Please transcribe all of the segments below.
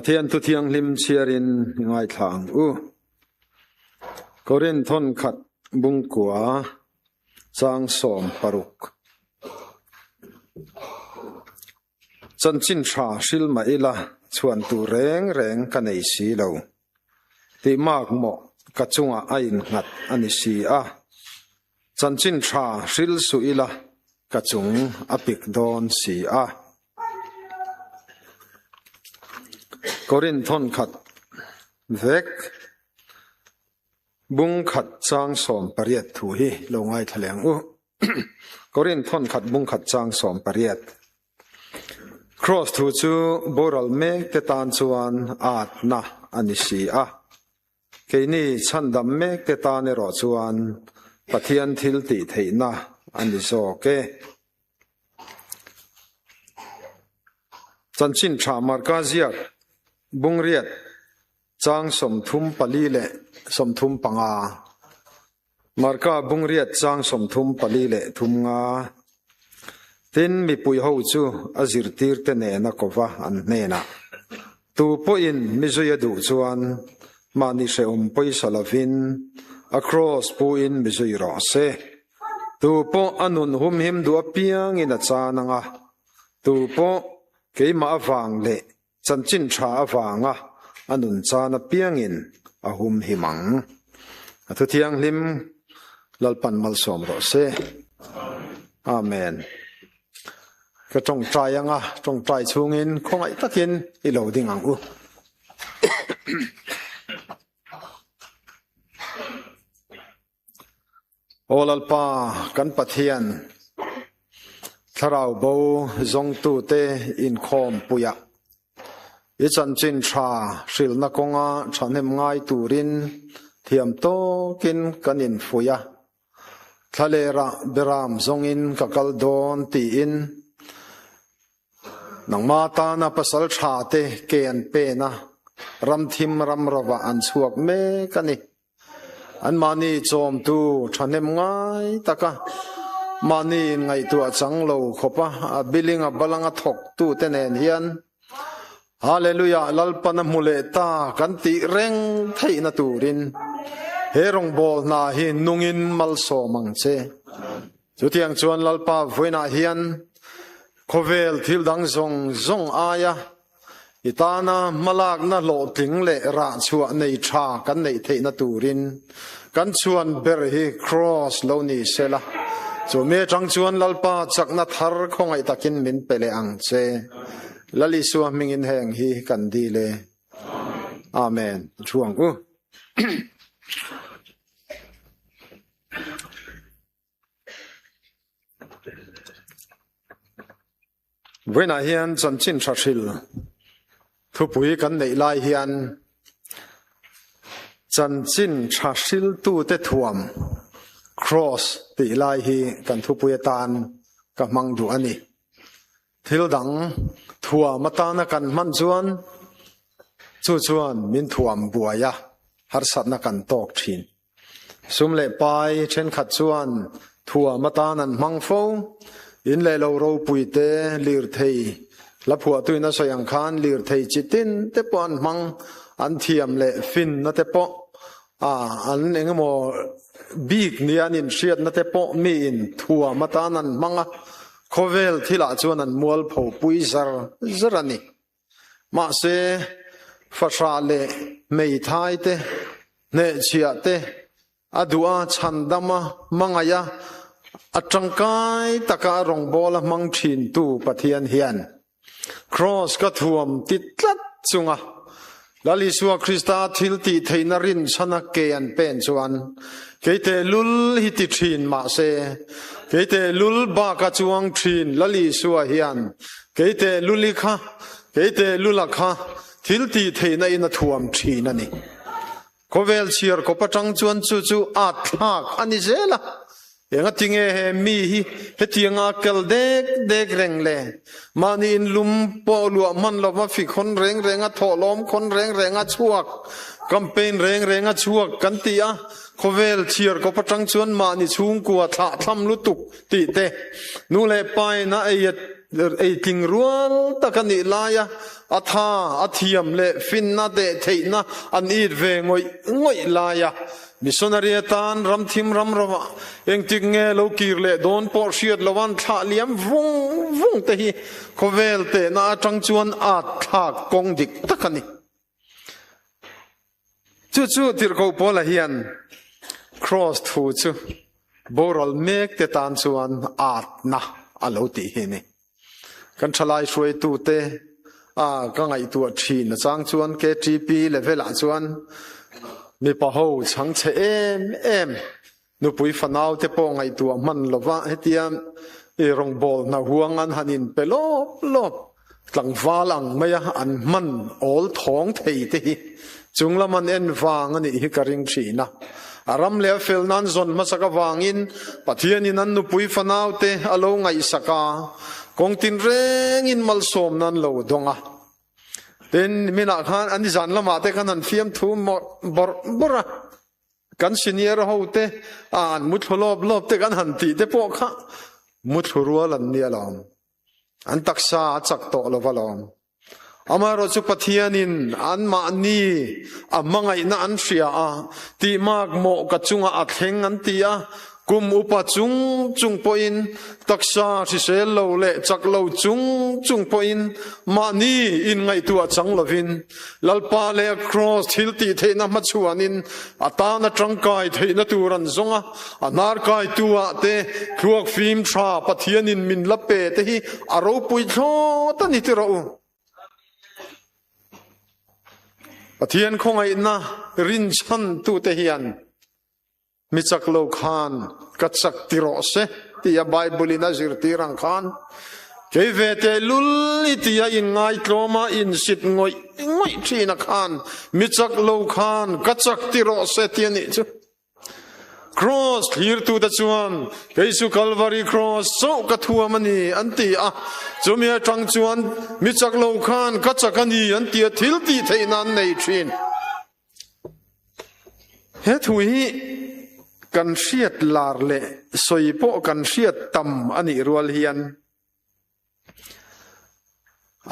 Pathian thu thianghlim chhiarin i ngaithla ang u. Korin thawnkhat bungkua chang 16. Chanchin tha hril mah ila chhuan tur reng reng ka nei si lo. Tih mak mawh ka chungah a innghat a ni si a. Chanchin tha hril suh ila ka chung a pik dawn si a. Korin thawnkhat vek bung khat chang 18 thu hi lo ngaithla leh ang u. Korin thawnkhat bung khat chang 18. Cross thu chu boral mek te tan chuan atna a ni si a. Keini chhandam mek te tan erawh chuan Pathian thil tih theihna a ni zawk e. Chanchin tha Marka ziak Bungriat chang 34 leh 35. Marka Bungriat chang 34 leh thum nga. Tin, mipui ho chu a zirtirte nena kova an hnenah, Tu pawhin mi zui a duh chuan mahni hrehawm pawisa lovin a kraws puin mi zui rawh se. Tu pawh a nun humhim duh apiangin a chan ang a, tu pawh keimah avang leh chanchin tha avanga a nun chan apiangin a humhim ang. A thu thianghlim Lalpan malsawm rawh se. Amen. Ka tawngtai anga tawngtai chhungin khawngaih takin i lo ding ang u. Aw Lalpa kan Pathian, thlarau bo zawngtute inkhawm puiah i chanchin tha hrilhna kawnga thahnem ngai turin thiam tawkin kan infuih a. Thlalera beram zawngin ka kal dawn tiin nangma tana pasal tha te ke an pen a, ram thim ram rovah an chhuak mek a ni. Anmahni chawmtu thahnem ngai taka mahni inngaihtuah chang lo khawpa a biling a balanga thawktu te nen hian Hallelujah Lalpan a hmu leh ta kan tih reng theihna turin he rawngbâwl hna hi nungin malsawm ang che. Chutiang chuan Lalpa vawiinah hian khawvel thil dang zawng zawng aia i tana hmalakna hlawhtling leh rahchhuah nei tha kan neih theihna turin kan chhuan ber hi Kraws lo ni sela. Chumi atang chuan Lalpa chakna thar khawngaih takin min pe leh ang che. Lal Isua hmingin heng hi kan dil e. Amen. Thu ang u. Vawiinah hian chanchin tha hril thupui kan neih lai hian chanchin tha hriltute thuam cross tih lai hi kan thupui atan ka hmang duh a ni. Thil dang thuam atana kan hman chuan chu chuan min thuam buai a, harsatna kan tawk thin. Sum leh pai thenkhat chuan thuam atan an hmang fo. In leh lo ropui te, lirthei hla phuahtuin a sawi ang khan lirthei chi tin te pawh an hmang, an thiam leh finna te pawh a an engemaw bik nia an inhriatna te pawh miin thuam atan an hmang a, khawvel thilah chuan an mualpho pui zar zar a ni. Mahse, fahrah leh hmeithai te, hnehchhiah te, a duh a, chhandam a, hmangaih a, a tangkai taka a rawngbâwl a hmang ṭhintu Pathian hian Kraws ka thuam ti tlat chunga Lal Isua Krista thil tih theihna rinchhana ke an pen chuan kei tehlul hi ti ṭhin mahse, kei tehlul baka chuang ṭhin Lal Isua hian kei tehluli kha, kei tehlula kha thil tih theihna in a thuam ṭhin a ni. Khawvel chhiar kawp atang chuan chu chu at thlak a ni zel a. Engatinge he mi hi hetianga kel dek dek reng le? Mahni in lum pawh luah hman lova fi khawn reng reng a, thawhlawm khawn reng reng a chhuak, campaign reng reng a chhuak kan ti a. Khawvel chhiar kawp atang chuan mahni chhungkua thlah thlam lutuk tih te, nu leh pa in a ei a. Ei tling rual tak a nih laia a tha, a thiam leh finna deh theihna an it ve ngawih ngawih laia missionary atan ram thim ram rovah engtik nge lo kir leh dawn pawh hriat loan thlah liam vung vung te hi khawvel tehna atang chuan at thlak kawng dik tak a ni. Chu chu Tirhkoh Paula hian Kraws thu chu boral mek te tan chuan atna a lo tih hi a ni. Kan thalai hruaitute a ka ngaihtuah thin a chang chuan KTP level ah chuan mipa ho chhangchhe em em nupui fanau te pawh ngaihtuah hman lova hetia i rawngbawl hna huang an han in pe lawp lawp tlangval ang maia an hman awl thawng thei te hi chunglam an en vang a nih hi ka ring thin a. A ram leh a fel nan zawn hmasak avangin Pathianin an nupui fanau te a lo ngaihsak a, kawng tinrengin malsawm nan lo dawng a. Tin, niminah khan an nizan lamah te khan han fiamthu bawrh bawrh a. Kan senior ho te an muthlu lawp lawp te kan han tih te pawh kha muthlu rual an ni alawm. An taksa a chak tawh lo alawm. Amaherawh chu Pathianin anmahni a hmangaihna an hria a, tihmak mawh ka chungah a thleng an ti a, Kum upa chung chung pawhin, taksa hrisel lo leh chak lo chung chung pawhin mahni inngaihtuah chang lovin, Lalpa leh a Kraws thil tih theihna hmachhuanin a tana tangkai theihna tur an zawng a, a hnarkaitu ah te thluak fim tha Pathianin min la pe te hi a ropui thlawt a ni ti rawh u. Pathian khawngaihna rinchhantute hian Mi chak lo khan ka chak ti rawh se tia Bible in a zirtir ang khan kei ve teh lul i tia in ngaitlawm a in sit ngawih ngawih thin a khan mi chak lo khan ka chak ti rawh se ti a nih chu. Cross thlirtute chuan kei chu Calvary Cross chauh ka thuam a ni an ti a, chumi atang chuan mi chak lo khan ka chak a ni an tia thil tih theihna an nei thin. He thu hi kan hriat lar leh sawi pawh kan hriat tam a nih rual hian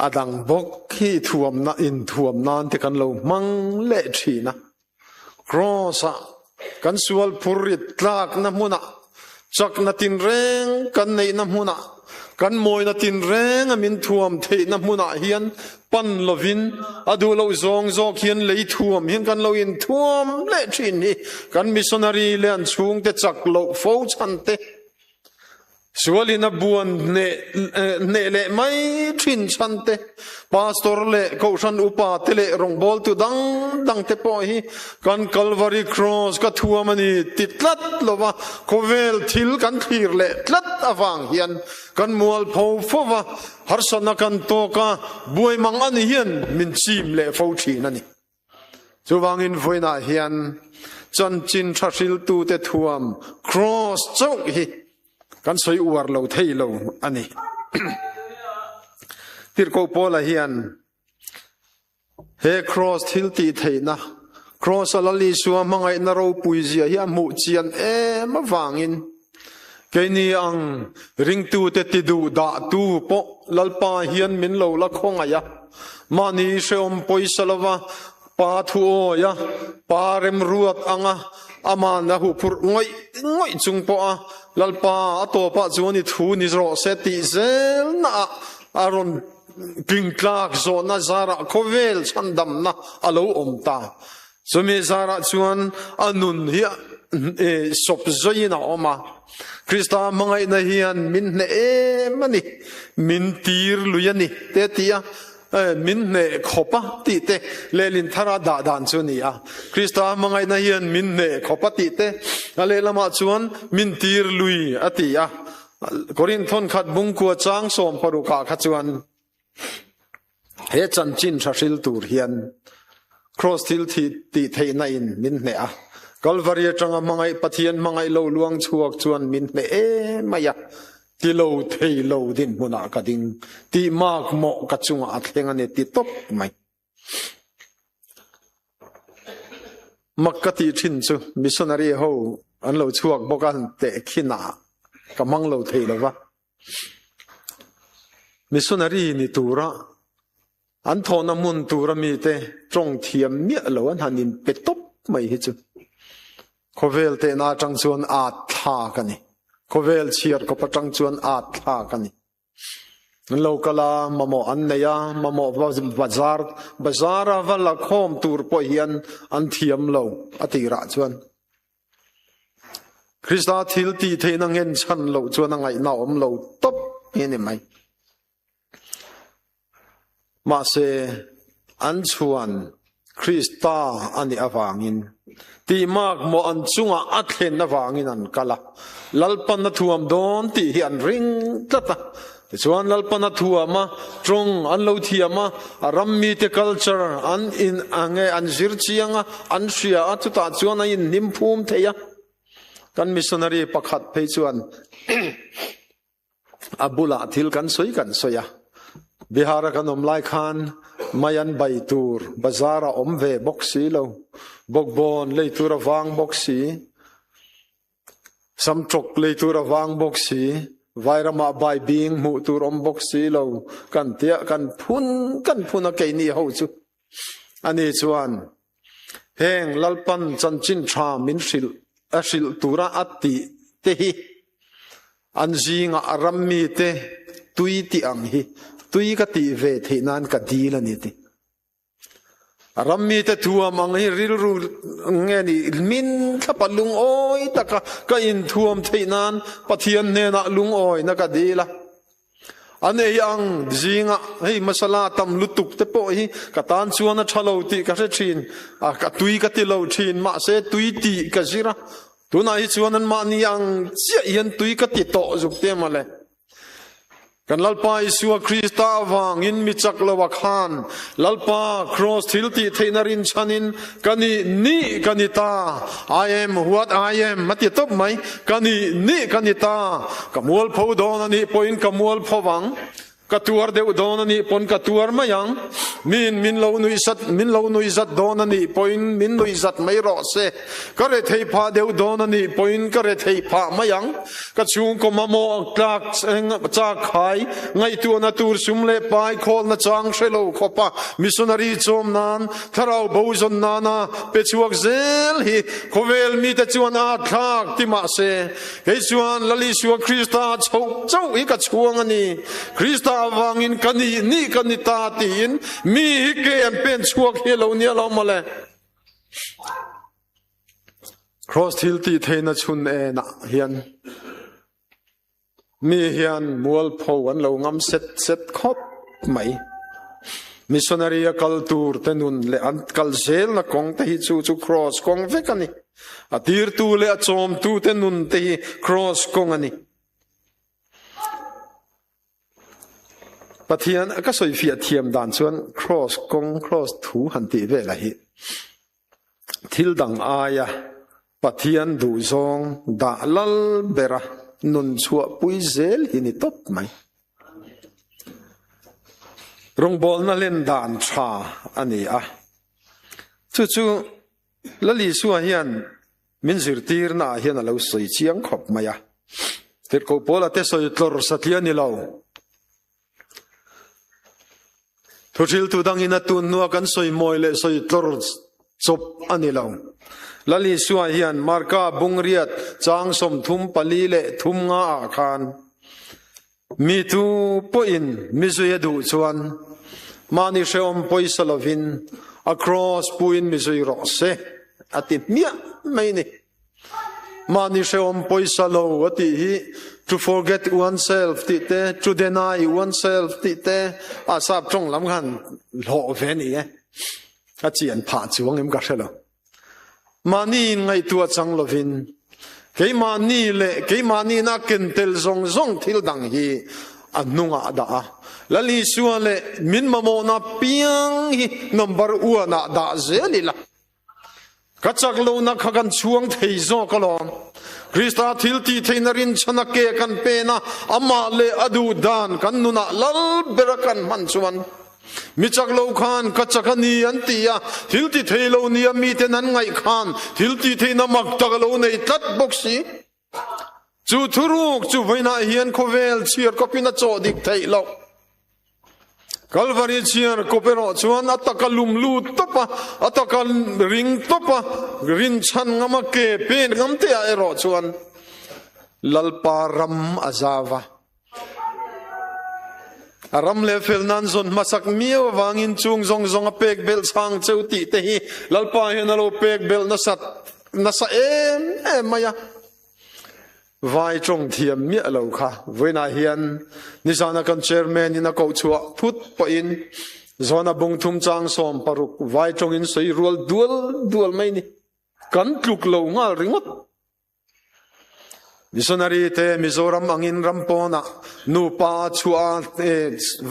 a dang bawk hi thuamna inthuam nan te kan lo hmang leh thin a. Kraws-ah kan sual phurrit tlakna hmunah, chakna tinreng kan neihna hmunah, kan mawina tinreng a min thuam theihna hmunah hian pan lovin a duh loh zawng zawk hian lei thuam hian kan lo inthuam leh thin hi kan missionary leh an chhungte chak loh fo chhan te Sualin a buan hneh leh mai thin chhan te, Pastor leh Kohhran upa te leh rawngbawltu dang dang te pawh hi kan Calvary Cross ka thuam a ni ti tlat lova khawvel thil kan thlir leh tlat avang hian kan mualpho fo va, harsatna kan tawk a, buai mang a ni hian min chim leh fo thin a ni. Chuvangin vawiinah hian chanchin tha hriltute thuam Cross chauh hi kan sawi uar lo thei lo a ni. Tirhkoh Paula hian he Cross thil tih theihna, Cross a Lal Isua hmangaihna ropui zia hi a hmuh chian em avangin keini ang ringtute ti duh dahtu pawh Lalpa hian min lo la khawngaih a. Mahni hrehawm pawisa lova Pa thu awi a, Pa remruat anga aman a huphurh ngawih ngawih chung pawha Lalpa a tawpah chuan i thu ni rawh se tih zelnaah a rawn tlingtlak zawhna zarah khawvel chhandamna a lo awm ta. Chumi zarah chuan a nun hi sawp zawiin a awm a. Krista hmangaihna hian min hneh em a ni, min tir lui a ni te ti a, min hneh khawp a tih te lehlin thara dah dan chu a ni a. Krista hmangaihna hian min hneh khawp a tih te, a lehlamah chuan min tir lui a ti a. Korinth thawnkhat bungkua chang 16 ah kha chuan, He chanchin tha hril tur hian Kraws thil tih theihna in min hneh a, Kalvari atanga hmangaih Pathian hmangaih lo luang chhuak chuan min hneh em mai a, ti lo thei lo dinhmunah ka ding tih mak mawh ka chungah a thleng a ni ti tawp mai. Mak ka tih thin chu missionary ho an lo chhuak bawk a, tehkhinah ka hmang lo thei lo va. Missionary ni tura an thawhna hmun tura mite tawng thiam miah lo an han inpe tawp mai hi chu khawvel tehna atang chuan at thlak a ni. Khawvel chhiar kawp atang chuan at thlak a ni. An lo kal a, mamawh an nei a, mamawh bazar bazara va la khawm tur pawh hian an thiam lo a tirah chuan. Krista thil tih theihna nghen chhan loh chuan a ngaihna awm lo tawp hi a ni mai. Mahse, an chhuan Krista a nih avangin tihmak maw an chungah a thlen avangin an kal a, Lalpan a thuam dawn tih hi an ring tlat a. Tichuan Lalpan a thuam a, tawng an lo thiam a, a ram mite culture an in nge an zir chiang a, an hria a, chutah chuan an inhnim phum thei a. Kan missionary pakhat phei chuan A bulah thil kan sawi kan sawi a, Bihar-a kan awm lai khan mai an bai tur bazar a awm ve bawk si lo, bawkbawn lei tur a vang bawk si, samtawk lei tur a vang bawk si, vairamah bai bing hmuh tur awm bawk si lo kan tia kan phun kan phun a keini ho chu. Ani chuan heng Lalpan chanchin tha min hrilh a hrilh tura a tih te hi An zingah a ram mite tui tih ang hi tui ka tih ve theih nan ka dil a ni ti. A ram mite thuam ang hi rilru nge ni min thlapa lungawi taka ka inthuam theih nan Pathian hnenah lungawina ka dil a. An ei ang zingah hei masala tam lutuk te pawh hi ka tan chuan a tha lo tih ka hre thin a, ka tui ka ti lo thin mahse tui tih ka zir a. Tunah hi chuan anmahni ang chiah hian tui ka ti tawh zuk te mawle. Kan Lalpa Isua Krista avangin mi chak lo a khan Lalpa Kraws thil tih theihna rinchhanin ka nih nih ka ni ta, I am what I am a ti tawp mai, ka nih nih ka ni ta, ka mualpho dawn a nih pawhin ka mualpho vang. Ka tuar deuh dawn a nih pawn ka tuar mai ang. Miin min lo nuihsat, min lo nuihzat dawn a nih pawhin min nuihzat mai rawh se. Ka rethei phah deuh dawn a nih pawhin ka rethei phah mai ang. Ka chhungkaw mamawh tlak chak khai ngaihtuahna tur sum leh pai khawlna chang hre lo khawpa missionary chawm nan, thlarau bo zawn nana pe chhuak zel hi khawvel mite chuan a thlak ti mah se, Kei chuan Lal Isua Krista chhoh chauh hi ka chhuang a ni. Krista avangin ka nih nih ka ni ta tiin mi hi ke an pen chhuak hi a lo nia lo mawle. Cross thil tih theihna chhun enah hian mi hian mualpho an lo ngam set set khawp mai. Missionary a kal tur te nun leh an kal zelna kawng te hi chu chu cross kawng vek a ni. A tirtu leh a chawmtu te nun te hi cross kawng a ni. Pathian ka sawi fiah thiam dan chuan cross kawng cross thu han tih vel a hi thil dang aia Pathian duhzawng dah lal bera nun chhuah pui zel hi ni tawp mai. Rawngbawlna len dan tha a ni a. Chu chu Lal Isua hian min zirtirna ah hian a lo sawi chiang khawp mai a. Tirhkoh Paula te sawi tlawr satliah a ni lo. Thuhriltu dangin a tun hnua kan sawi mawi leh sawi tlawr chawp a ni lo. Lal Isua hian Marka bungriat chang 34 leh thum nga ah khan mi tu pawhin mi zui a duh chuan mahni hrehawm pawisa lovin a kraws puin mi zui rawh se a ti hmiah mai ni. Mahni hrehawm pawisa lo a tih hi to forget oneself tih te, to deny oneself tih te a sap tawng lam khan hlawh ve ni e. A chian phah chuang em ka hre lo. Mahni in ngaihtuah chang lovin keimahni leh keimahni na ken tel zawng zawng thil dang hi a hnungah a dah a. Lal Isua leh min mamawhna piang hi number one ah dah zel ila. Ka chak lohna kha kan chhuang thei zawk alawm. Krista thil tih theihna rinchhana ke kan pen a, amah leh a duh dan kan nunah lal bera kan hman chuan mi chak lo khan ka chak a ni an ti a, thil ti thei lo nia miten an ngaih khan thil tih theihna mak tak a lo nei tlat bawk si. Chu thuruk chu vawiinah hian khawvel chhiar kawpin a chawh dik theih loh. Kalvari chhiar kawp erawh chuan a taka lum lut tawp a, a taka ring tawp a, rinchhan ngam a, ke pen ngam te ah erawh chuan Lalpa ram a zau a. A ram leh fel nan zawn hmasak miau avangin chung zawng zawng a pek belh chhang cheu tih te hi Lalpa hian a lo pek belh nasat nasa em em mai a. Vai tawng thiam miah lo kha vawiinah hian nizana kan chairman in a koh chhuah thut pawhin Zona bungthum chang 16 vai tawngin sawi rual dual dual mai ni. Kan tluk lo nghal ringawt. Missionary te Mizoram angin ram pawnah nupa chhuah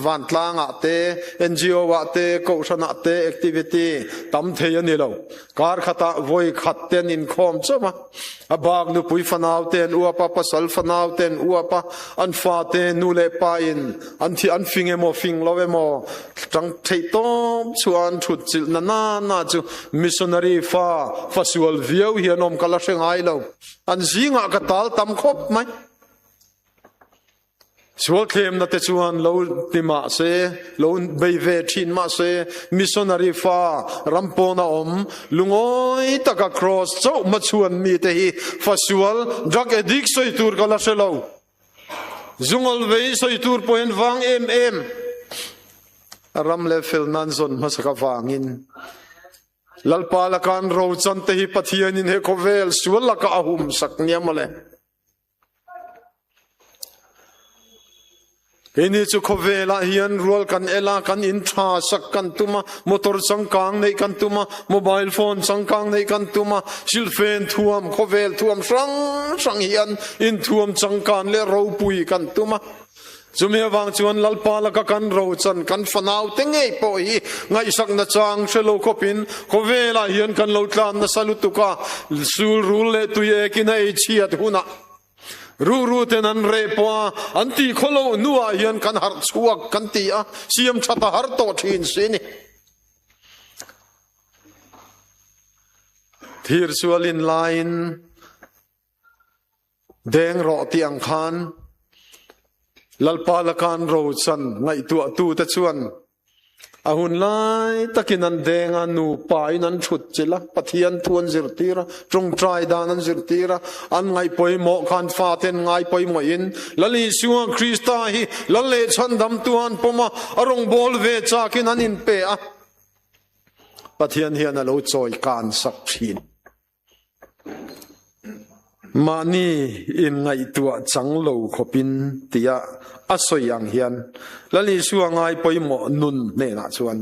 vantlangah te NGO ah te kohhranah te activity tam thei a ni lo. Kar khatah vawi khat te an inkhawm chauh a. A bak nupui fanau te an uap a, pasal fanau te an uap a, an fate nu leh pa in an thi an fing emaw fing lo emaw tang theih tawp chuan thut chilh na na na chu missionary fa fasual viau hi an awm ka la hre ngai lo. An zingah ka tal tam khawp mai. Sual thlemna te chuan lo ti mah se, lo bei ve thin mah se, missionary fa ram pawn a awm, lungawi taka cross chauh hmachhuan mi te hi fa sual, drug addict sawi tur ka la hre lo. Zungawl vei sawi tur pawh hian vang em em. A ram leh fel nan zawn hmasak avangin Lalpa laka an rochan te hi Pathianin he khawvel sual laka a hum sak nia mawle. Keini chu khawvelah hian rual kan el a, kan in tha sak kan tum a, motor changkang neih kan tum a, mobile phone changkang neih kan tum a, silhfen thuam, khawvel thuam hrang hrang hian inthuam changkan leh ropui kan tum a. Chumi avang chuan Lalpa laka kan rochan, kan fanaute ngei pawh hi ngaihsakna chang hre lo khawpin khawvelah hian kan lo tlan nasa lutuk a, sul rul leh tui ekin a ei chhiat hunah Ruru ten an reh pawh a, an tih khaw loh hnuah hian kan harh chhuak kan ti a, siam that a har tawh thin si ni. Thir sualin laiin deng rawh tih ang khan Lalpa lakan rochan ngaihtuahtute chuan A hun lai takin an deng a, nupa in an thut chilh a, Pathian thu an zirtir a, tawngtai dan an zirtir a, an ngaihpawimawh khan fate an ngaipawimawhin Lal Isua Krista hi Lal leh Chhandamtu an pawm a, a rawngbâwl ve châkin an inpe a, Pathian hian a lo chawi kân sak ṭhîn. Mahni inngaihtuah chang lo khawpin tia a sawi ang hian Lal Isua ngai pawimawh nun hnenah chuan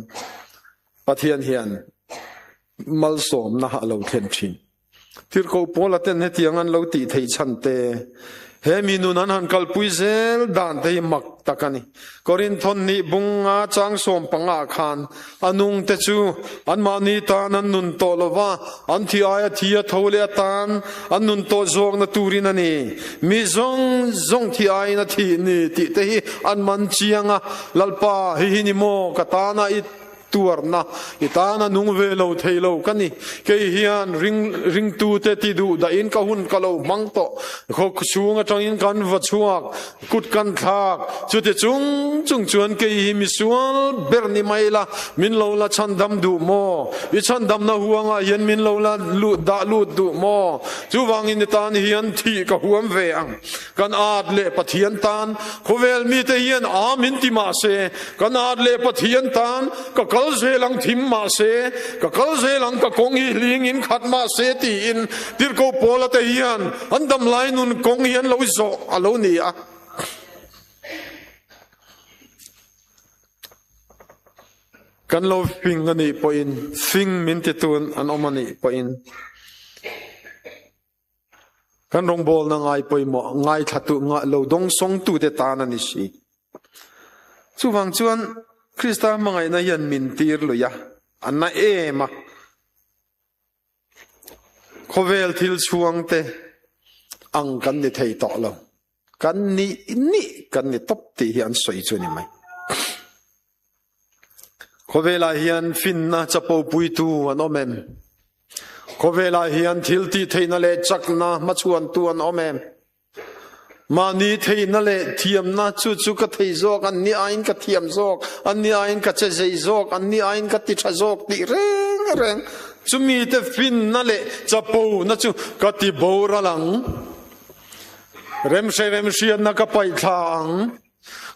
Pathian hian malsawmna a lo thlen thin. Tirhkoh Paula ten hetiang an lo tih theih chhan te, He mi nun an han kalpui zel dan te hi mak tak a ni. Korinthon nih bunga chang 15 khan a nung te chu anmahni tan an nun tawh lo va, an thi aia thi a tho leh atan an nun tawh zawkna turin a ni. Mi zawng zawng thi aiin a thih ni tih te hi an man chiang a, Lalpa, hei hi ni maw ka tana i Tuarna i tana nung ve lo thei lo ka ni. Kei hian ring ringtute ti duh dahin ka hun ka lo hmang tawh. Khaw chhung atangin kan va chhuak, kut kan thlak. Chuti chung chung chuan kei hi misual ber ni mai la, min lo la chhandam duh maw? I chhandamna huangah hian min lo la lut dah lut duh maw? Chuvangin i tan hian thih ka huam ve ang. Kan at leh Pathian tan khawvel mite hian a min ti mah se, Kan at leh Pathian tan ka kal zel ang thim mah se, ka kal zel ang ka kawng hi hling in khat mah se tiin Tirhkoh Paula te hian an damlai nun kawng hi an lo zawh a lo ni a. Kan lo fing a nih pawhin, fing min titun an awm a nih pawhin, Kan rawngbawlna ngai pawimawh ngaithlatu lo dawngsawngtute tan a ni si. Chuvang chuan Krista hmangaihna hian min tir lui a, a na em a. Khawvel thil chhuangte ang kan ni thei tawh lo. Kan nih nih kan ni tawp tih hi an sawi chu a ni mai. Khawvelah hian finna chapo puitu an awm em? Khawvelah hian thil tih theihna leh chakna hmachhuantu an awm em? Mahni theihna leh thiamna chu chu ka thei zawk, anni aiin ka thiam zawk, anni aiin ka che zei zawk, anni aiin ka ti tha zawk tih reng reng chumi te finna leh chapona chu ka ti boral ang. Remhre remhriatna ka paihthla ang.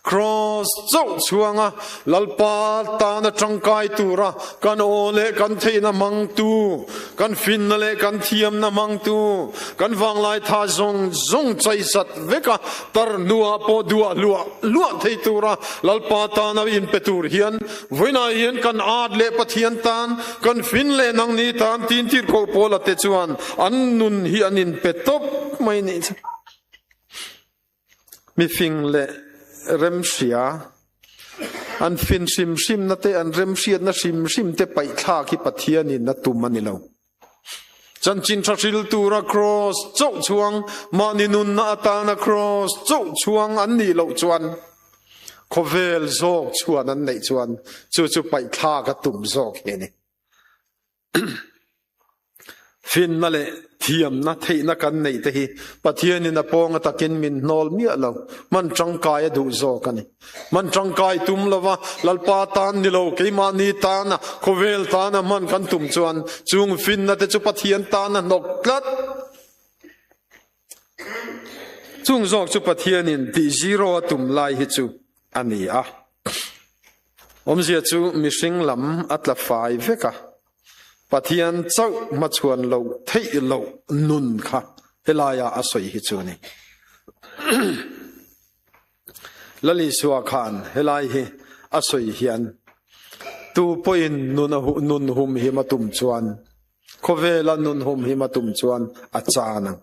Kraws chauh chhuanga Lalpa tana tangkai tura kan aw leh kan theihna hmangtu, kan finna leh kan thiamna hmangtu, kan vanglai tha zawng zawng chaisat veka tar hnuah pawh duah luah luah thei tura Lalpa tana inpe tur hian vawiinah hian kan at leh Pathian tan, kan fin leh nangni tan tin tirhkoh Paula te chuan an nun hi an inpe tawp mai nih chu. Mifing leh remhria, an fin hrim hrimna te, an remhriatna hrim hrim te paihthlak hi Pathianin a tum a ni lo. Chanchin tha hril tura kraws chauh chhuang, mahni nunna atana kraws chauh chhuang an nih loh chuan, khawvel zawk chhuan an neih chuan chu chu paihthlak a tum zawk hi a ni. Finna leh thiamna theihna kan neih te hi Pathianin a pawng atakin min hnawl miah lo. Hman tangkai a duh zawk a ni. Hman tangkai tum lova Lalpa tan ni lo keimahni tana khawvel tana hman kan tum chuan chung finna te chu Pathian tan a hnawk tlat. Chung zawk chu Pathianin tih zero a tum lai hi chu a ni a. Awmzia chu mihring lam a tla fai vek a, Pathian chauh hmachhuan loh theih loh nun kha helaia a sawi hi chu a ni. Lal Isua khan helai hi a sawi hian tu pawhin nun a nun humhim a tum chuan khawvela nun humhim a tum chuan a chan ang.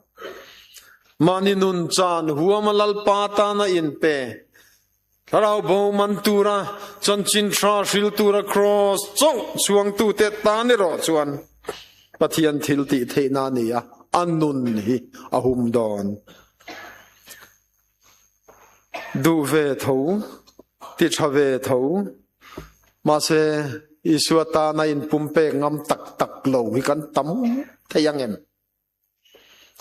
Mahni nun chan huama Lalpa tana inpe Thlarau bo man tura chanchin tha hril tura kraws chauh chhuangtute tan erawh chuan Pathian thil tih theihna a ni a, a nun hi a hum dawn. Duh ve tho, ti tha ve tho, mahse Isua tana inpumpek ngam tak tak lo hi kan tam thei ang em?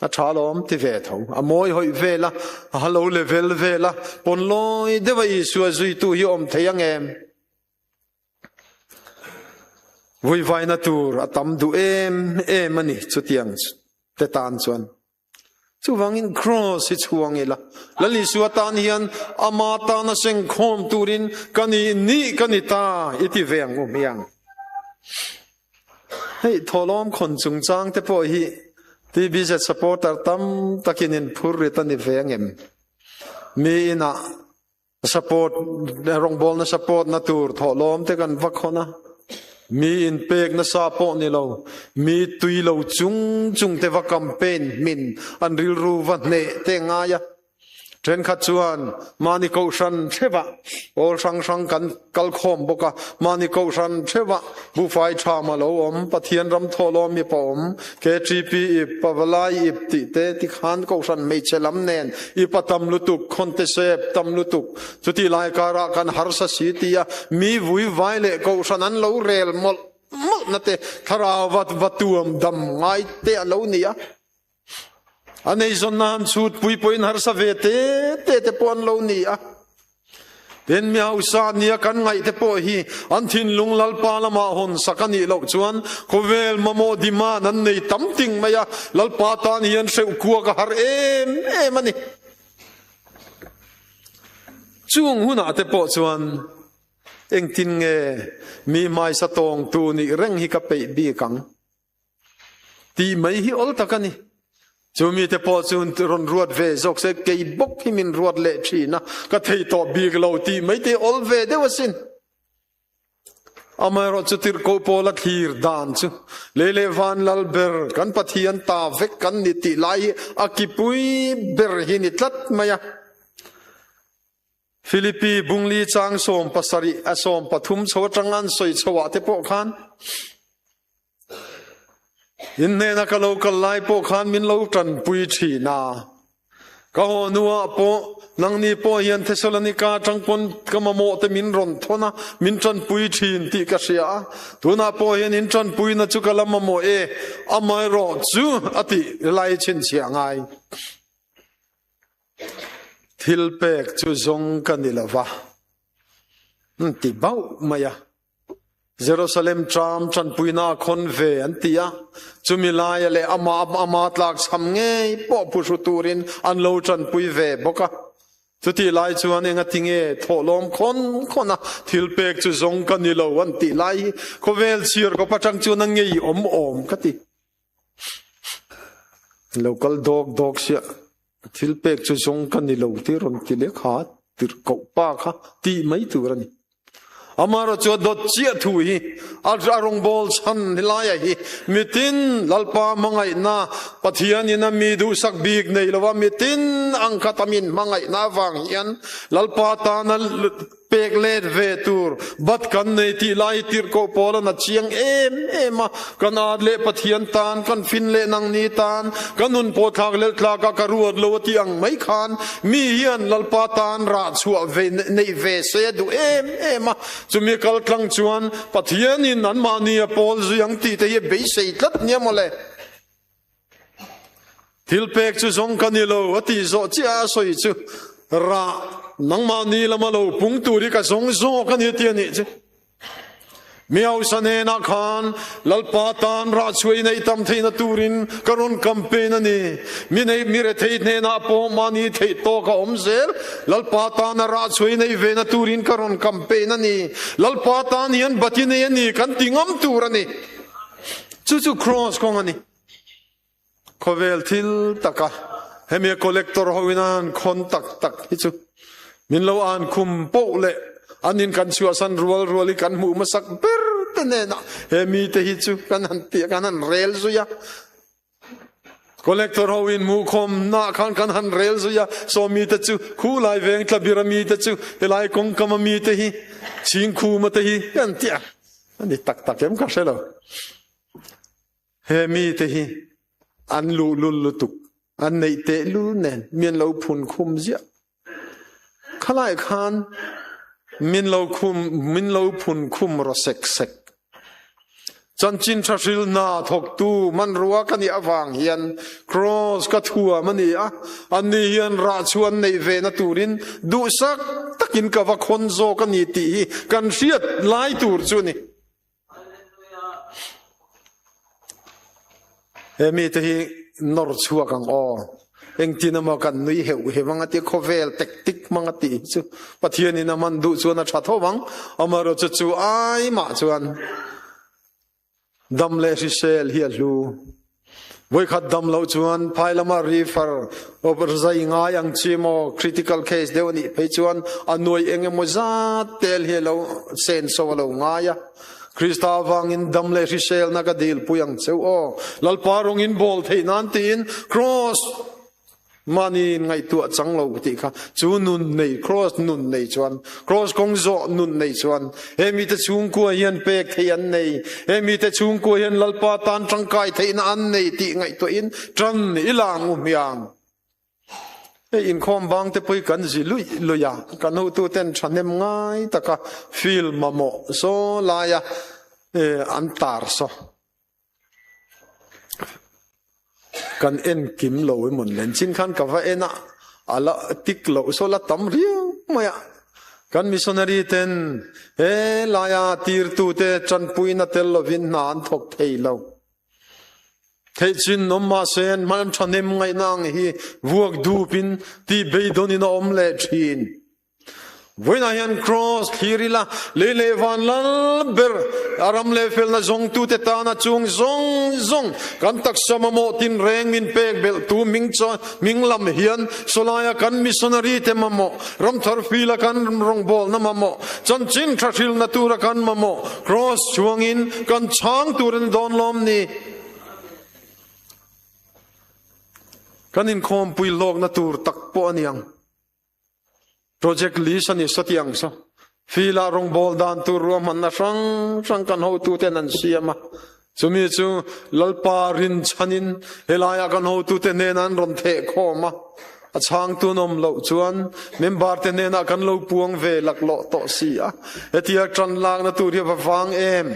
A tha lawm ti ve tho. A mawi hawih vel a, a lo level vel a, pawn lawi deuh a Isua zuitu hi awm thei ang em? Vuivaina tur a tam duh em em a ni chutiang te tan chuan. Chuvangin Kraws hi chhuang ila, Lal Isua tan hian ama tana sengkhawm turin ka ni ni ka ni ta i ti ve ang u hmiang. Hei thawhlawm khawn chungchang te pawh hi TBZ supporter tam takin in phur rit a ni ve angem? Mi inah support rawngbawlna support na tur thawhlawm te kan va khawn a, mi in pek nasa pawh ni lo, mi tui lo chung chung te va campaign hmin an rilru va hneh te ngai a. Thenkhat chuan mahni kohhran theuhah pawl hrang hrang kan kal khawm bawk a, mahni kohhran theuhah buhfai tham a lo awm, Pathian ram thawhlawm ip a awm, KTP ip, Pavalai ip tih te tikhan kohhran hmeichhe lam nen ip a tam lutuk, khawnte sep tam lutuk, chutih lai karah kan harsa si tia mi vuivai leh kohhran an lo rel mawlh mawlhna te thlarau va va tuam dam ngai te a lo ni a. A neizawnna han chhut pui pawhin harsa ve te te te pawh an lo ni a. Tin, mi hausa nia kan ngaih te pawh hi an thinlung Lalpa lamah hawn sak a nih loh chuan khawvel mamawh demand an nei tam ting mai a, Lalpa tan hian hreuh kuak a har em em a ni. Chung hunah te pawh chuan engtin nge mi hmaisa tawngtu nih reng hi ka peih bik ang? Tih mai hi awl tak a ni. Chu mite pawh chu rawn ruat ve zawk se, kei bawk hi min ruat leh thin a, ka thei tawh bik lo tih mai te awl ve deuh asin. Amaherawh chu tirhkoh pawl a thlir dan chu lei leh van lal ber kan Pathian ta vek kan ni tih lai hi a kipui ber hi ni tlat mai a. Philippi bungli chang 17 a 13 chho atang an sawi chho ah te pawh khan In hnena ka lo kal lai pawh khan min lo tanpui thin a. Ka haw hnuah pawh nangni pawh hian Thessalonika atang pawn ka mamawh te min rawn thawn a, min tanpui thin tih ka hria a. Tunah pawh hian in tanpuina chu ka la mamawh e, amaherawh chu a tih lai chhinchhiah ngai. Thilpek chu zawng ka ni lo va, an ti bauh mai a. Jerusalem tram tanpuina a khawn ve an ti a, chumi laia leh amah ama tlakchham ngei pawh phuhru turin an lo tanpui ve bawk a. Chutih lai chuan engatinge thawhlawm khawn khawn a thilpek chu zawng ka ni lo an tih lai hi khawvel chhiar kawp atang chuan a ngei awm awm ka ti. Lo kal dawk dawk sia thilpek chu zawng ka ni lo tih rawn ti leh kha tirhkoh pa kha tih mai tur a ni. Amaherawh chu a dawt chiah thu hi a rawngbâwl chhan helaia hi mitin Lalpa hmangaihna Pathianin a mi duhsak bik nei lova mitin ang khat a min hmangaihna avang hian Lalpa tana pek let ve tur bat kan nei tih lai hi tirhkoh Paula'n a chiang em em a, kan at leh Pathian tan, kan fin leh nangni tan, ka nun pawh thlak lel tlakah ka ruat lo a tih ang mai khan mi hian Lalpa tan rah chhuah ve neih ve se a duh em em a, chumi kal tlang chuan Pathianin anmahni a pawl zui ang tih te hi a beisei tlat nia mawle. Thil pek chu zawng ka ni lo a tih zawh chiah a sawi chu rah nangmahni lama lo pung tur hi ka zawng zawk a ni tih a nih chu. Mi hausa hnenah khan Lalpa tan rah chhuah i neih tam theihna turin ka rawn campaign a ni. Mi nei mi rethei hnenah pawh mahni theih tawk a awm zel. Lalpa tana rah chhuah i neih vena turin ka rawn campaign a ni. Lalpa tan hian bat i nei a ni kan ti ngam tur a ni. Chu chu Cross kawng a ni. Khawvel thil taka hemi a collector ho in a han khawn tak tak hi chu min lo an khum poh leh an in kan chhuahsan rual rual hi kan hmuh hmasak ber te hnenah he mi te hi chu kan han tih kan han rel zui a. Collector ho in hmuhkhawm nah khan kan han rel zui a, saw mi te chu khu lai veng tlabir a mi te chu helai kawngkam a mi te hi chhingkhum a te hi kan ti a. A ni tak tak em ka hre lo. He mite hi an luhlul lutuk, an neih tehlul nen mi an lo phun khum ziah. Khalai khan min lo khum min lo phun khum ro sek sek. Chanchin tha hril hna thawktu hmanrua ka nih avang hian Cross ka thuam a ni a, anni hian rah chu an neih ve na turin duhsak takin ka va khawn zawk a ni tih hi kan hriat lai tur chu a ni. He mite hi nawr chhuak ang aw. Engtin emaw kan nui heuh heuh ang a ti, khawvel tactic hmang a tih hi chu Pathianin a hman duh chuan a tha tho ang. Amaherawhchu chu ai mah chuan dam leh hrisel hi a hlu. Voikhat dam loh chuan phai lama refer zai ngai ang chi maw critical case deuh a nih phei chuan a nuai eng emaw zat tel hi a lo senso a lo ngai a. Krista avangin dam leh hriselna ka dilpui ang cheu aw. Lalpa rawng in bawl theih nan tiin cross Mahni in ngaihtuah chang lo tih kha chu nun nei cross nun nei chuan cross kawng zawh nun nei chuan he mite chhungkua hian pek theih an nei he mite chhungkua hian Lalpa tan tangkai theihna an nei tih ngaihtuah in tan i lang u hmiang. Hei inkhawm bang te pawh kan zi luih luih a kan hotu ten thahnem ngai taka feel mamawh saw laia an tar saw. Kan en kim lo i mun len chin khan ka va en a, a la tik loh saw la tam riau mai a. Kan missionary ten he laia tirtu te tanpuina tel lovin hna an thawk thei lo. Theih chin awm mahse an hman thahnem ngaihna ang hi vuak dupin tih beidawnin a awm leh thin. Vawiinah hian Kraws thlir ila, lei leh van lal ber, a ram leh felna zawngtute tana chung zawng zawng kan taksa mamawh tinreng min pek belhtu hming chuan hming lam hian sawlaia kan missionary te mamawh, ramthar fila kan rawngbawlna mamawh, chanchin tha hrilna tura kan mamawh Kraws chhuangin kan chhang tur a ni dawn lawm ni? Kan inkhawmpui hlawkna tur tak pawh a ni ang. Project list a ni sawtiang saw. Fila rawngbâwl dan tur ruahmanna hrang hrang kan hotuten an siam a. Chumi chu Lalpa rinchhanin helaiah kan hotute hnenah an rawn theh khawm a. A chhangtu an awm loh chuan member-te hnenah kan lo puang ve laklawh tawh si a. Hetia ṭan lakna tur hi a va vang em?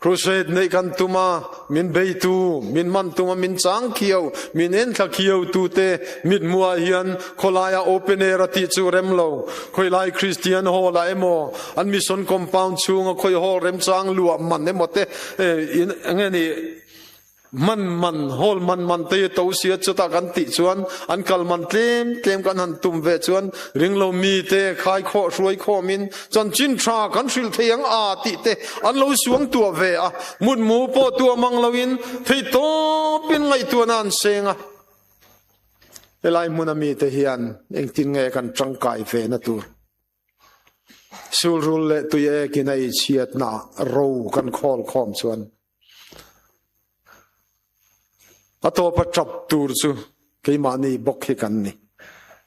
Crusade neih kan tum a, min beitu, min man tum a, min chang khiau, min enthla khiau tute mithmuh ah hian khawlai ah open air a tih chu rem lo. Khawilai Christian hall ah emaw, an mission compound chhunga khawi hall remchang luah man emaw te in nge ni Man man, hall man man te hi to sia chutah kan tih chuan an kal man tlem tlem kan han tum ve chuan ringlo mi te khai khawh hruai khawmin chanchin tha kan hrilh thei ang a tih te an lo suang tuah ve a, mutmu pawh tuah mang loin thei tawpin ngaihtuahna an seng a. Helai hmuna mite hian engtin nge kan tangkai ve na tur? Sulrul leh tui ekin a eichhiatna ro kan khawl khawm chuan a tawpa tap tur chu keimahni bawk hi kan ni.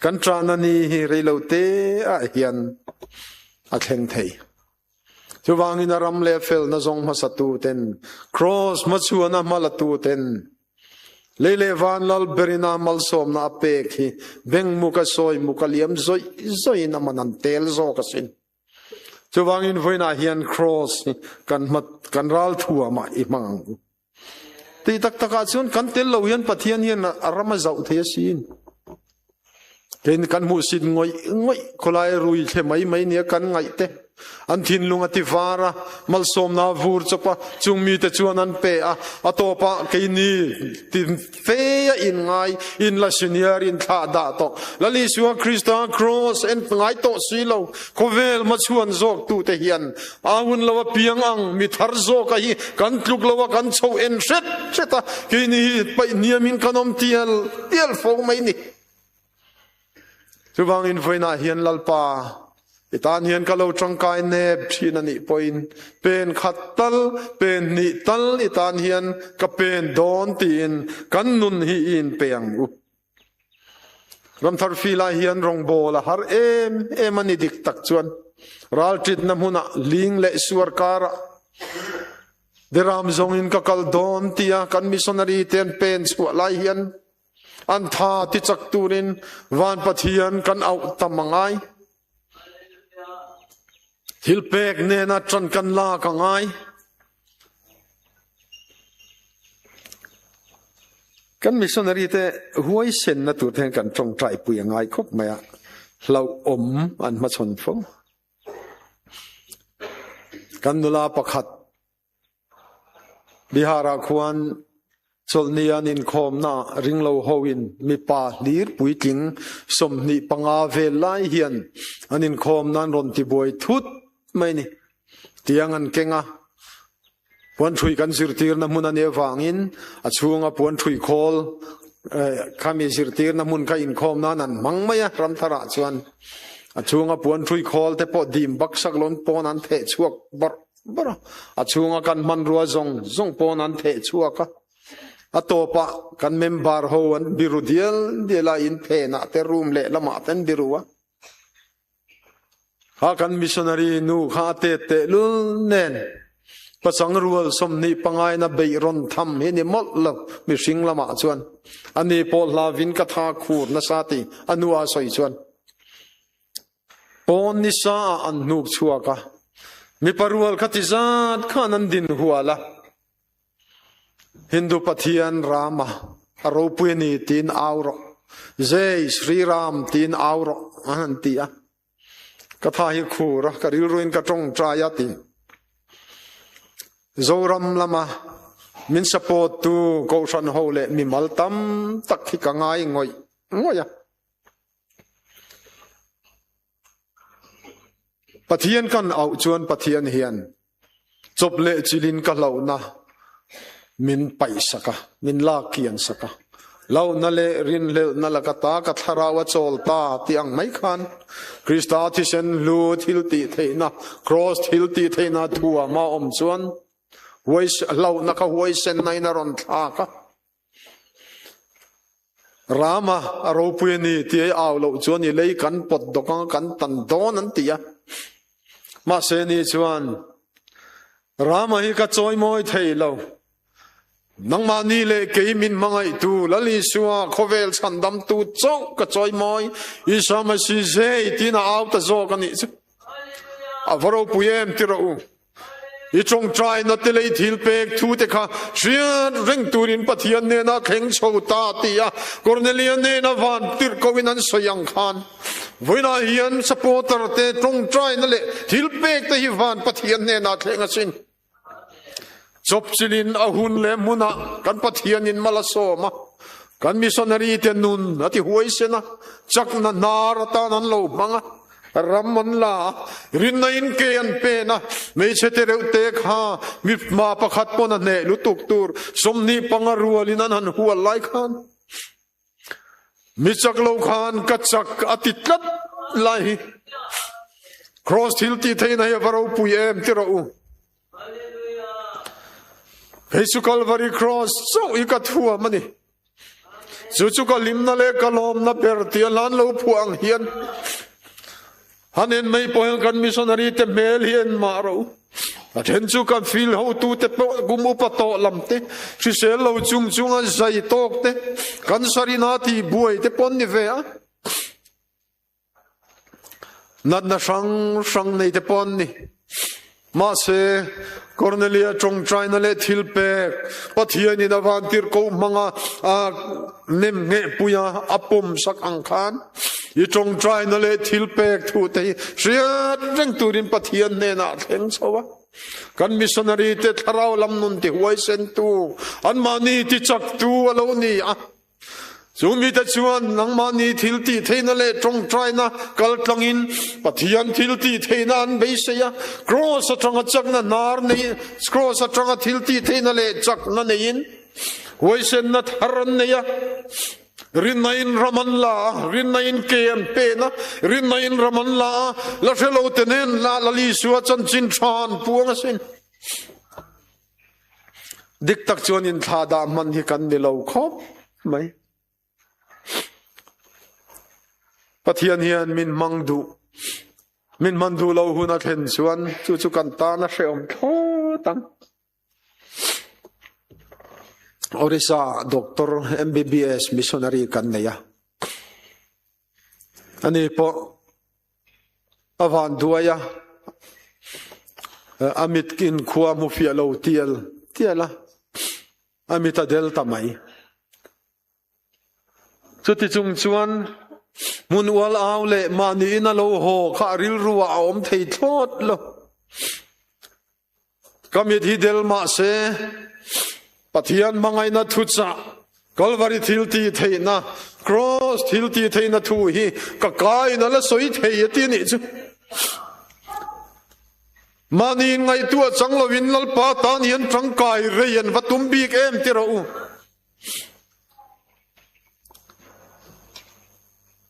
Kan ṭahna ni hi reilote ah hian a thleng thei. Chuvangin a ram leh felna zawng hmasatu ten, Kraws hmachhuana hmalatu ten, Lei leh van lal berina malsawmna a pek hi beng muk a sawi muk a liam zawih zawihin a man an tel zawk asin. Chuvangin vawiinah hian Kraws hi kan hma kan ral thuamah i hmang ang u. Tih tak takah chuan kan tel lo hian Pathian hian a ram a zauh thei asin. Kei kan hmuhsit ngawih ngawih khawlai rui thle mai mai nia kan ngaih te an thinlung a ti var a, malsawmna a vur chawp a, chung mite chuan an pe a, a tawpah keini ti fe a in ngai, in la senior in thlah dah tawh. Lal Isua Krista Kraws en ngai tawh si lo, khawvel hmachhuan zawk tute hian a hun lo a piang ang mi thar zawk a hi kan tluk lo a kan chho en hret hret a, keini hi paih hniamin kan awm tial tial fo mai ni. Chuvangin vawiinah hian Lalpa, i tan hian ka lo tangkai nep thin a nih pawhin pen khat tal, pen hnih tal i tan hian ka pen dawn tiin kan nun hi i inpe ang u. Ramthar fil ah hian rawngbawl a har em em a ni dik tak chuan ralṭitna hmunah ling leh suar karah Deram zawngin ka kal dawn tia kan missionary te an pen chhuah lai hian an tha ti chak turin van Pathian kan auh tam a ngai. Thil pek nena ṭan kan lak a ngai. Kan missionary te huaisenna tur te hian kan ṭawngṭai pui a ngai khawp mai a, hlauhawm an hmachhawn fo. Kan nula pakhat Bihar-ah khuan chawlhni an inkhawmna ringlo hoin mipa hlir puitling 25 vel lai hian an inkhawmna an rawn tibuai thut mai ni. Tiang an keng a, puan ṭhui kan zirtirna hmun a nih avangin a chhunga puan ṭhui khawl khami zirtirna hmun kha inkhawm nan an hmang mai a, ramtharah chuan a chhunga puan ṭhui khawl te pawh dim baksak lawn pawn an theh chhuak bawrh bawrh a, a chhunga kan hmanrua zawng zawng pawn an theh chhuak a, a tawpah kan member ho an biru dial dial a, in phenah te room lehlamah te an biru a. Kha kan missionary nu kha a tet tehlul nen pachang rual 25 in a beih rawn tham hi ni mawlh lo mihring lamah chuan ani pawh hlavin ka tha khur nasa ti a nu a sawi chuan pawn nisa ah an hnuk chhuak a mipa rual kha ti zat khan an din hual a Hindu Pathian Rama a ropui a ni tiin au rawh. Jai Shri Ram tiin au rawh an han ti a. Ka tha hi khur a, ka rilruin ka tawngtai a ti. Zoram lama min support tu Kohhran ho leh mimal tam tak hi ka ngai ngawih ngawih a. Pathian kan auh chuan Pathian hian chawp leh chilin ka hlauhna min paih sak a, min lak kian sak a. Hlauhna leh rinhlelhna laka ta ka thlarau a chawl ta tih ang mai khan Krista thisen hlu thil tih theihna, Kraws thil tih theihna thuama awm chuan hlauhna kha huaisenna in a rawn thlak a. Rama a ropui a ni tih ei au loh chuan i lei kan pawt dawk ang kan tan dawn an ti a. Mahse ni chuan Rama hi ka chawimawi thei lo. Nangmahni leh kei min hmangaihtu Lal Isua khawvel chhandamtu chauh ka chawimawi Isa Masih zei tiin a au ta zawk a nih chu. A va ropui em ti rawh u. I tawngtaina te leh i thilpek thu te kha hriat reng turin Pathian hnena thleng chho ta ti a Kornelia hnena van tirhkohin an sawi ang khan vawiinah hian supporter te tawngtaina leh thilpek te hi van Pathian hnena thleng asin. Chawpchilhin a hun leh hmunah kan Pathianin mal a sawm a, kan missionary te nun a ti huaisen a, chakna hnar atan an lo hmang a, ram an la a, rinna in ke an pen a, hmeichhe te reuh te kha mipma pakhat pawn a hneh lutuk tur 25 rualin an han hual lai khan mi chak lo khan ka chak a ti tlat lai hi Cross thil tih theihna hi a va ropui em ti rawh u. Hei chu Calvary Cross chauh hi ka thuam a ni. Chu chu ka hlimna leh ka lawmna ber tia hlan lo phuah ang hian han en mai pawh hian kan missionary te hmel hi en mah rawh u. A then chu kan field hotu te pawh kum upa tawh lam te, hrisel lo chung chunga zai tawk te, kan sarina tih buai te pawh an ni ve a. Natna hrang hrang nei te pawh an ni. Mahse, Cornelia tawngtaina leh thilpek Pathianin a vantirhkoh hmanga a nem nghehpuia a pawmsak ang khan i tawngtaina leh thilpek thu te hi hriat reng turin Pathian hnenah a thleng chho a. Kan missionary te thlarau lam nun ti huaisentu, anmahni tichaktu a lo ni a. Chu mite chuan nangmahni thil tih theihna leh tawngtaina kal tlangin Pathian thil tih theihna an beisei a, Kraws atanga chakna hnar nei, Kraws atanga thil tih theihna leh chakna neiin huaisenna thar an nei a, rinna in ram an la a, rinna in ke an pen a, rinna in ram an la a, la hre lo te nen la Lal Isua chanchin tha an puang asin. Dik tak chuan inthlahdah hman hi kan ni lo khawp mai. Pathian hian min hmang duh, min hman duh lo hun a thlen chuan chu chu kan tan a hrehawm thlawt ang. Orissa Doctor MBBS missionary kan nei a. Ani pawh A van duai a, a mit in khua hmu fiah lo tial tial a, a mit a del ta mai. Chuti chung chuan hmun ual au leh mahni in a lo haw kha a rilru ah a awm thei thlawt lo. Ka mit hi del mahse Pathian hmangaihna thuchah Kalvari thil tih theihna Cross thil tih theihna thu hi ka kaiin a la sawi thei a ti nih chu. Mahni in ngaihtuah chang lovin Lalpa tan hian tangkai rei an va tum bik em ti rawh u.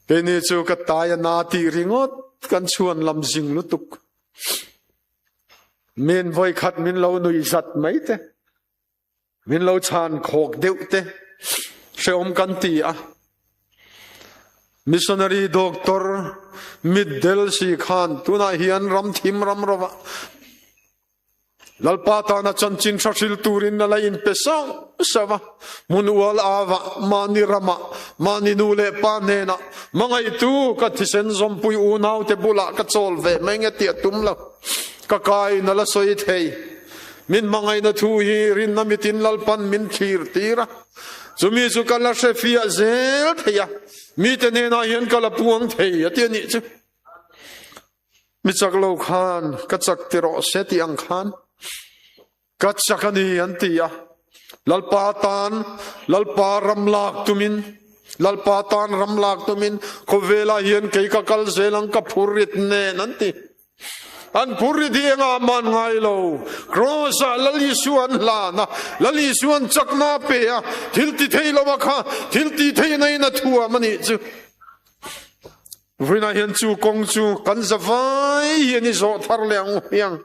Keini chu ka tai a na tih ringawt kan chhuan lam zing lutuk. Min vawikhat min lo nui zat mai te, min lo chhan khawk deuh te, hreawm kan ti a. Missionary doctor mitdel si khan tunah hian ram thim ram rova Lalpa tana chanchin tha hril turin a la inpe sauh sauh a. Hmun ual avah, mahni ramah, mahni nu leh pa hnenah, hmangaihtu ka thisen zawmpui unaute bulah ka chawl ve mai nge tih a tum lo. Ka kaiin a la sawi thei. Min hmangaihna thu hi rinna mitin Lalpan min thlir tir a. Chumi chu ka la hre fiah zel thei a, mite hnenah hian ka la puang thei a ti a nih chu. Mi chak lo khan ka chak ti rawh se tih ang khan ka chak a ni an ti a. Lalpa tan Lalpa ram lak tumin Lalpa tan ram lak tumin khawvelah hian kei ka kal zel ang ka phur rit nen an ti. An phur rit hi engah man ngai lo. Cross ah Lal Isua an hlan a, Lal Isua an chakna a pe a, thil ti thei lo a kha thil ti theihna in a thuam a nih chu. Vawiinah hian chu kawng chu kan za vai hian i zawh thar leh ang u hmiang.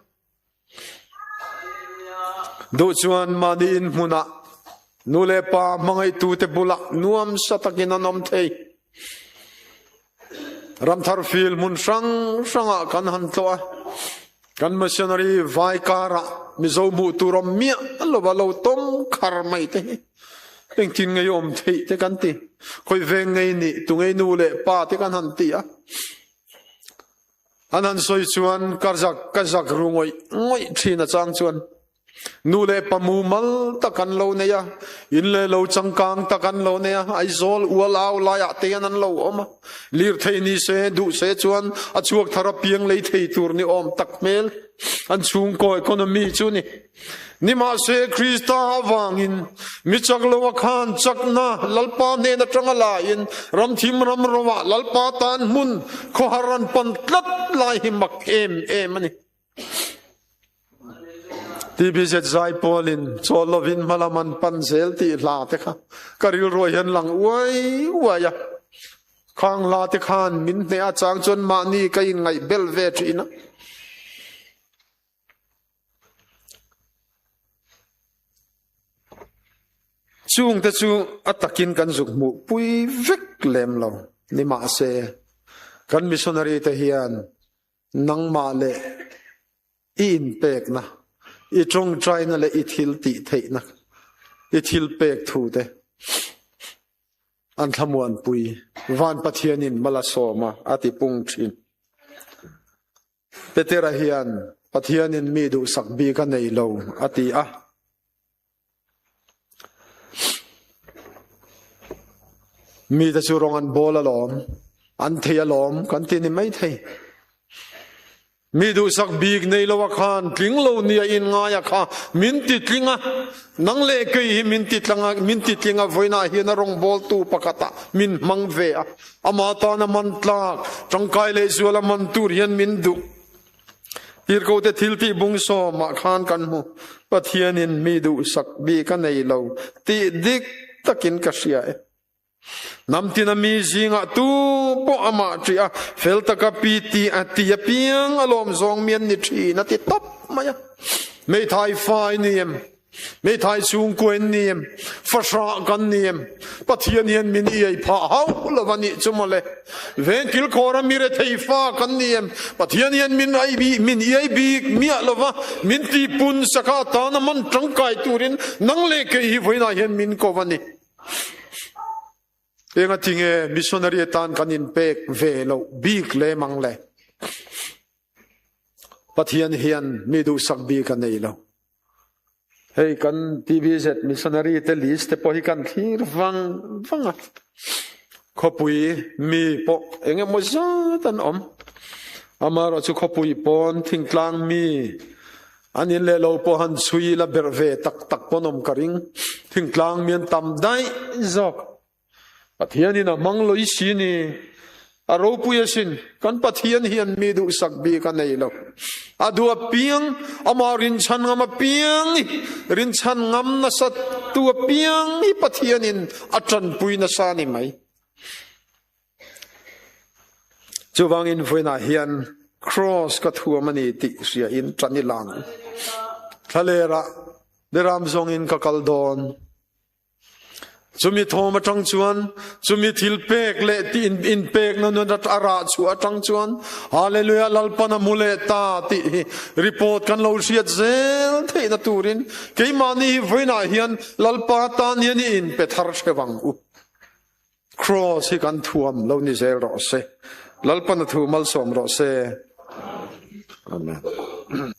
Duh chuan mahni in hmunah nu leh pa hmangaihtute bulah nuam sa takin an awm thei. Ramthar field hmun hrang hrangah kan han tlawh a, kan missionary vai karah Mizo hmuh tur awm miah lova lo tawm khar mai te hi. Engtin ngei awm theih te kan ti. Khawi veng ngei nih, tu ngei nu leh pa te kan han ti a. An han sawi chuan ka zak ka zak ru ngawih ngawih thin a chang chuan nu leh pa mumal tak an lo nei a, in leh lo changkang tak an lo nei a, Aizawl ual au laiah te hian an lo awm a, lirthei ni se duh se chuan a chhuak thar a piang lei thei tur ni awm tak hmel an chhungkaw economy chu ni. Nimahse Krista avangin mi chak lo a khan chakna Lalpa hnen atanga laiin ramthim ram rawah Lalpa tan hmun khawhar an pan tlat lai hi mak em em a ni. TBZ zai pawlin chawl lovin hmalam an pan zel tih hla te kha ka rilruah hian lang uai uai a. Khang hla te khan min hneh a chang chuan mahni ka inngaih bel ve thin a. Chungte chu a takin kan zuk hmuh pui vek lem lo ni mahse kan missionary te hian nangmah leh i inpekna, i tawngtaina leh i thil tih theihna, i thil pek thu te an thlamuanpui Van Pathianin mal a sawm a, a ti pung thin. Petera hian Pathianin mi duhsak bik a nei lo a ti a. Mite chu rawng an bawl alawm, an thei alawm kan ti ni mai thei. Mi duhsak bik nei lo a khan tling lo nia in ngai a kha min ti tling a, nang leh kei hi min ti tlang a, min ti tling a vawiinah hian a rawngbawltu pakhatah min hmang ve a. Amah tana man tlak, tangkai leh zuala man tur hian min duh. Tirhkohte thiltih bung sawmah khan kan hmu, Pathianin mi duhsak bik a nei lo tih dik takin ka hria e. Hnam tina mi zingah tu pawh amah ṭih a, fel taka pi ti a ti apiang a lawm zawng mi an ni ṭhin a ti tawp mai a. Hmeithai fa i ni em? Meithai chhungkua in ni em? Fahrah kan ni em? Pathian hian min iai phah hauh lo a nih chu mawle. Veng kilkhawr a mi rethei fa kan ni em? Pathian hian min ai bi min iai bik miah lo va, min tihpun saka atana man tangkai turin nang leh kei hi vawiinah hian min ko a ni. Enga tinge missionary atan kan inpek ve loh bik lem ang le? Pathian hian mi duhsak bik a nei lo. Hei kan TBZ missionary te list te pawh hi kan thlir vang vang a. Khawpui mi pawh eng emaw zat an awm. Amaherawh chu khawpui pawn thingtlang mi an in leh lo pawh han chhui la berh ve tak tak pawn awm ka ring. Thingtlang mi an tam daih zawk. Pathianin a hmang lawih si ni. A ropui asin, kan Pathian hian mi duhsak bik a nei lo. A duh apiang, amah rinchhan ngam apiang hi, rinchhan ngam nasa tu apiang hi Pathianin a tanpui nasa ni mai. Chuvangin vawiinah hian Kraws ka thuam a ni tih hria in tan i lang. Thlalerah Beram zawngin ka kal dawn. Chumi thawm atang chuan, chumi thil pek leh ti in pek na nun a rah chhuah atang chuan, Hallelujah Lalpan a hmu leh ta tih hi report kan lo hriat zel theihna turin keimahni hi vawiinah hian Lalpa tan hian i inpe thar hreuh ang u. Kraws hi kan thuam lo ni zel rawh se. Lalpan a thu malsawm rawh se. Amen.